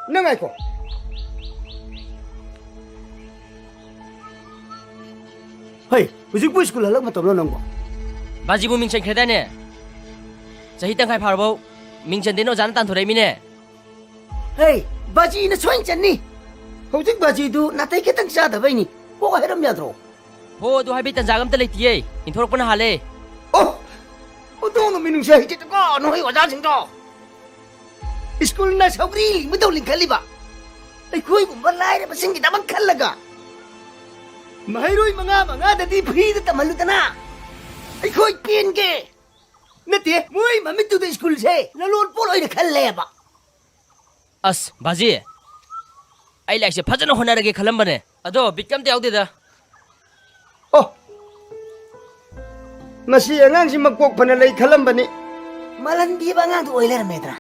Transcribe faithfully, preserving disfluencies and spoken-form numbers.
ꯅꯪ ꯉꯥꯏꯈꯣ꯫ ꯍꯩ, ꯍꯧꯖꯤꯛꯄꯨ ꯁ꯭ꯀꯨꯜ ꯍꯜꯂꯛ ꯃꯇꯝꯂꯣ ꯅꯪꯕꯣ? ꯕꯥꯖꯤꯕꯨ ꯃꯤꯡ ꯆꯟꯈ꯭ꯔꯦꯗꯥꯏꯅꯦ? ꯆꯍꯤ ꯇꯪꯈꯥꯏ ꯐꯥꯔꯕꯧ ꯃꯤꯡ ꯆꯟꯗꯦꯅ ꯑꯣꯖꯥꯅ ꯇꯥꯟꯊꯣꯔꯛꯏꯃꯤꯅꯦ꯫ ꯍꯩ, ꯕꯥꯖꯤꯅ ꯁꯣꯏꯅ ꯆꯟꯅꯤ꯫ ꯍꯧꯖꯤꯛ ꯕꯥꯖꯤꯗꯨ ꯅꯥꯇꯩ ꯈꯤꯇꯪ ꯆꯥꯗꯕꯩꯅꯤ꯫ ꯀꯣꯛ ꯍꯥꯏꯔꯝ ꯌꯥꯗ꯭ꯔꯣ? ꯍꯣ, ꯑꯗꯨ ꯍꯥꯏꯕꯩ ꯇꯟꯖꯥꯒ ꯑꯝꯇ ꯂꯩꯇꯤꯌꯦ꯫ ꯏꯟꯊꯣꯔꯛꯄꯅ ꯍꯥꯜꯂꯦ꯫ ꯑꯣ, ꯍꯧꯗꯣꯡ ꯅꯨꯃꯤꯠ ꯅꯨꯡꯁꯤ ꯍꯩꯇꯦꯗꯀꯣ, ꯅꯈꯣꯏ ꯑꯣꯖꯥꯁꯤꯡꯗꯣ꯫ ꯁ꯭ꯀꯨꯜꯅ ꯁꯧꯒ꯭ꯔꯤ ꯂꯤꯡꯕꯗꯧ ꯂꯤꯡꯈꯠꯂꯤꯕ꯫ ꯑꯩꯈꯣꯏꯒꯨꯝꯕ ꯂꯥꯏꯔꯕꯁꯤꯡꯒꯤꯗꯃꯛ ꯈꯜꯂꯒ ꯃꯍꯩꯔꯣꯏ ꯃꯉꯥ ꯃꯉꯥꯗꯗꯤ ꯐ꯭ꯔꯤꯗ ꯇꯝꯍꯜꯂꯨꯗꯅ꯫ ꯑꯩꯈꯣꯏ ꯄꯦꯟꯒꯦ꯫ ꯅꯠꯇꯦ, ꯃꯣꯏ ꯃꯃꯤꯠꯇꯨꯗ ꯁ꯭ꯀꯨꯜꯁꯦ ꯂꯂꯣꯟ ꯄꯣꯠ ꯑꯣꯏꯅ ꯈꯜꯂꯦꯕ꯫ ꯑꯁ, ꯕꯥꯖꯤ, ꯑꯩ ꯂꯥꯏꯔꯤꯛꯁꯦ ꯐꯖꯅ ꯍꯣꯠꯅꯔꯒꯦ ꯈꯜꯂꯝꯕꯅꯦ꯫ ꯑꯗꯣ ꯕꯤꯠꯀ ꯑꯝꯇ ꯌꯥꯎꯗꯦꯗ꯫ ꯑꯣ, ꯃꯁꯤ ꯑꯉꯥꯡꯁꯤ ꯃꯀꯣꯛ ꯐꯅ ꯂꯩ ꯈꯜꯂꯝꯕꯅꯤ꯫ ꯃꯥꯂꯟꯕꯤꯕ ꯑꯉꯥꯡꯗꯨ ꯑꯣꯏ ꯂꯩꯔꯝꯃꯦꯗ꯭ꯔꯥ?